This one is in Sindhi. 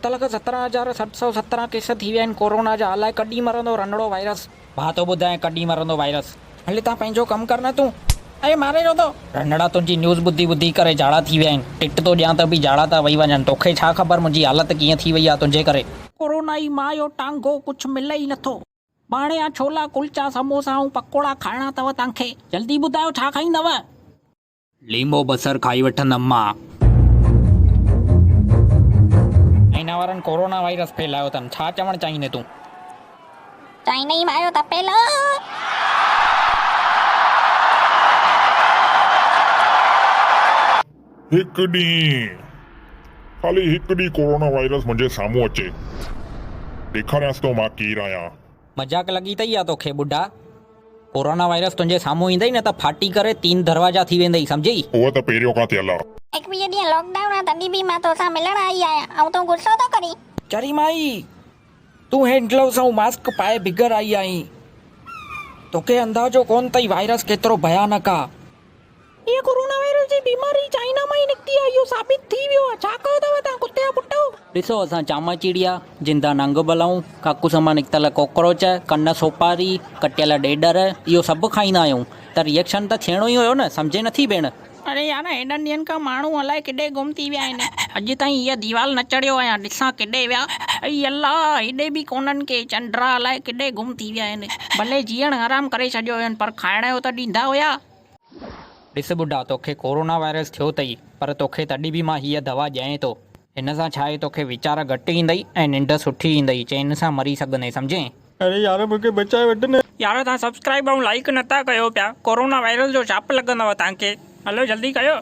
7 لک 17 هزار 717 ڪيس ٿي ويا آهن ڪورونا جا، الائي ڪڏهن مرندو رنڙو وائرس. مان ٿو ٻڌايان ڪڏهن مرندو وائرس. هلي تان پنهنجو ڪم ڪر نه تون. اي ماري رهيو ٿو. رنڙا تنهنجي نيوز ٻڌي ٻڌي ڪري جاڙا ٿي ويا آهن. ٽٽ ٿو ڏيان ته به جاڙا ٿا وهي وڃن. توکي ڇا خبر منهنجي حالت ڪيئن ٿي وئي آهي تنهنجي ڪري. ڪورونا ئي ماء جو ٽانگو ڪجهه ملي ئي نٿو. ماڻي آ ڇولا ڪلچا سموسا ۽ پڪوڙا کائڻا اٿو تانکي. جلدي ٻڌايو ڇا کائيندؤ. ليمو بصر کائي وٺندم مان. چائنا وارن ڪورونا وائرس ڦهلايو اٿن ڇا چوڻ چاهيندين تون. چائنا ئي ماريو تپيلو. هڪ ڏينهن خالي هڪ ڏينهن ڪورونا وائرس منهنجي سامهون اچي ڏيکاريانس ٿو مان ڪير آهيان. مذاق لڳي اٿئي يا توکي ٻڍا. ڪورونا وائرس تنهنجي سامهون ايندئي نه ته ڦاٽي ڪري تين دروازا ٿي ويندئي سمجهئي. اهو ته پهريون کان ٿيل آ. 21 ڏينهن لاڪ ڊائون آ تڏهن به مان توسان ملڻ آئي آهيان ۽ تون غصو ٿو ڪرين. چري مائي تون هينڊ گلوز ۽ ماسڪ پائي بگر آئي آهين توکي اندازو ڪونه اٿئي وائرس ڪيترو ڀيانڪ آ. هيء ڪورونا وائرس جي بيماري چائنا مان ئي نڪتي آهي، اهو ثابت ٿي ويو آهي، ڇا ڪيو اٿو توهان ڪتي جا پٽؤ؟ ڏسو اسان چاما چڙيا، زنده ننگ بلائون، ڪاڪوس مان نڪتل ڪاڪروچ، ڪن سوپاري، ڪٽيل ڏيڏر، اهو سڀ کائيندا آهيون ته ريئڪشن ته ٿيڻو ئي هيو نه، سمجهين نٿي ڀيڻ؟ اڙي يار هيڏن ڏينهن کان ماڻهو الائي ڪيڏي گم ٿي ويا آهن، اڄ تائين هيء ديوال نه چڙهيو آهيان، ڏسان ڪيڏي ويا، اي الله هيڏي به ڪونهن ڪي، چنڊرا الائي ڪيڏي گم ٿي ويا آهن، ڀلي جيئڻ حرام ڪري ڇڏيو هين پر کائڻ جو ته ڏيندا هيا. ڏس ٻڍا توکي ڪورونا وائرس ٿيو اٿئي پر توکي تڏهن به مان هيء دوا ڏيانء ٿو. هن سان ڇا آهي توکي ويچار گهٽ ايندئي ۽ ننڊ سٺي ايندئي چين سان مري سگهندين سمجهين. اڙي يار مونکي بچائي وٺ نه. يار توهان سبسڪرائب ۽ لائيڪ نٿا ڪيو پيا ڪورونا وائرس جو شاپ لڳندو توهان کي هلو جلدي ڪيو.